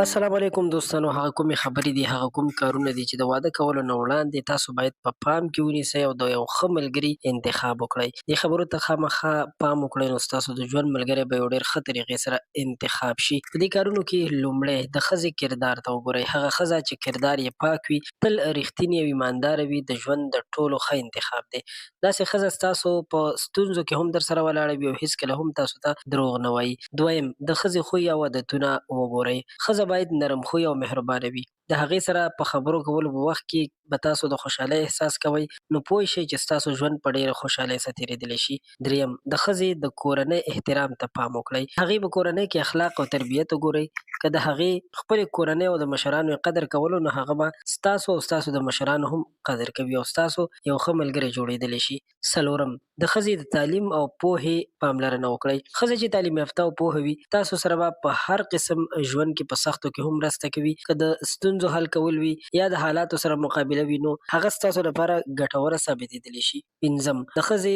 السلام علیکم دوستانو، هغه کومې خبرې دي، هغه کوم کارونه دي چې د واده کولو نه وړاندې تاسو باید په پام کې ونیسئ او د یو ښه ملګري انتخاب وکړئ. دې خبرو ته خامخا پام وکړئ نو ستاسو د ژوند ملګری به یو ډېر ښه طریقې سره انتخاب شي. په دې کارونو کې لومړی د ښځې کردار ته وګورئ. هغه ښځه چې کردار یې پاک وي، تل رښتینې او ایمانداره وي، د ژوند د ټولو ښه انتخاب دی. داسې ښځه ستاسو په ستونزو کې هم درسره ولاړه وي او هیڅکله هم تاسو ته دروغ نه وايي. دویم، د ښځې خوی او عادتونه وګورئ. ښځه باید نرم خوی او مهربانه وي. د هغې سره په خبرو کولو په وخت کې به تاسو د خوشحالۍ احساس کوئ، نو پوه شئ چې ستاسو ژوند په ډېره خوشحالۍ سره تېرېدلی شي. درېیم، د ښځې د کورنۍ احترام ته پام وکړئ. هغې په کورنۍ کې اخلاق او تربیت وګورئ. که د هغې خپلې کورنۍ او د مشرانو یې قدر کولو نو هغه به ستاسو او ستاسو د مشرانو هم قدر کوي او ستاسو یو ښه ملګری جوړېدلی شي. څلورم، د ښځې د تعلیم او پوهې پاملرنه وکړئ. ښځه چې تعلیم یافته او پوهه وي، تاسو سره به په هر قسم ژوند کې په سختو کې هم مرسته کوي. که د ستونزو حل کول وي یا د حالاتو سره مقابله وي نو هغه ستاسو لپاره ګټوره ثابتېدلی شي. پنځم، د ښځې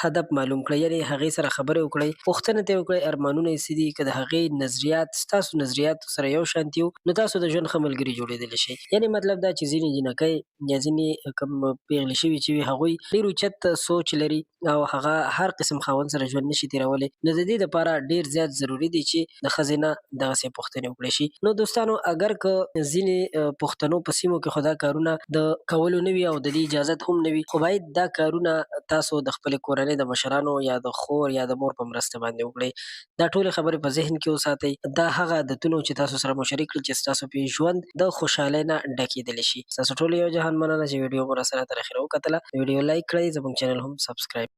هدف معلوم کړئ، یعنې هغې سره خبرې وکړئ، پوښتنه ترې وکړئ ارمانونه یې څه دي. که د هغې نظریات ستاسو نظریاتو سره یو شانتي وو نو تاسو د ژوند ښه ملګري جوړېدلی شئ. یعنې مطلب دا چې ځینې جینکۍ یا ځینې کوم پېغلې شوي چې وي، هغوی ډېر اوچت سوچ لري او هغه هر قسم خاوند سره ژوند نشي تېرولی، نو د دې لپاره ډېر زیات ضروري دي چې د ښځې نه دغسې پوښتنې وکړی شي. نو دوستانو، اګر که ځینې پښتنو په سیمو کې خو دا کارونه د کولو نه وي او د دې اجازت هم نه وي، خو باید دا کارونه تاسو د خپلې کورنۍ د مشرانو یا د خور یا د مور په مرسته باندې وکړئ. دا ټولې خبرې په ذهن کې وساتئ. دا هغه عادتونه چې تاسو سره مو شریک کړل چې ستاسو په ژوند د خوشحالۍ نه ډکېدلی شي. ستاسو ټولو یو جهان مننه چې ویډیو مو راسره تر اخره وکتله. ویډیو لایک کړئ، زموږ چینل هم سبسکرایب.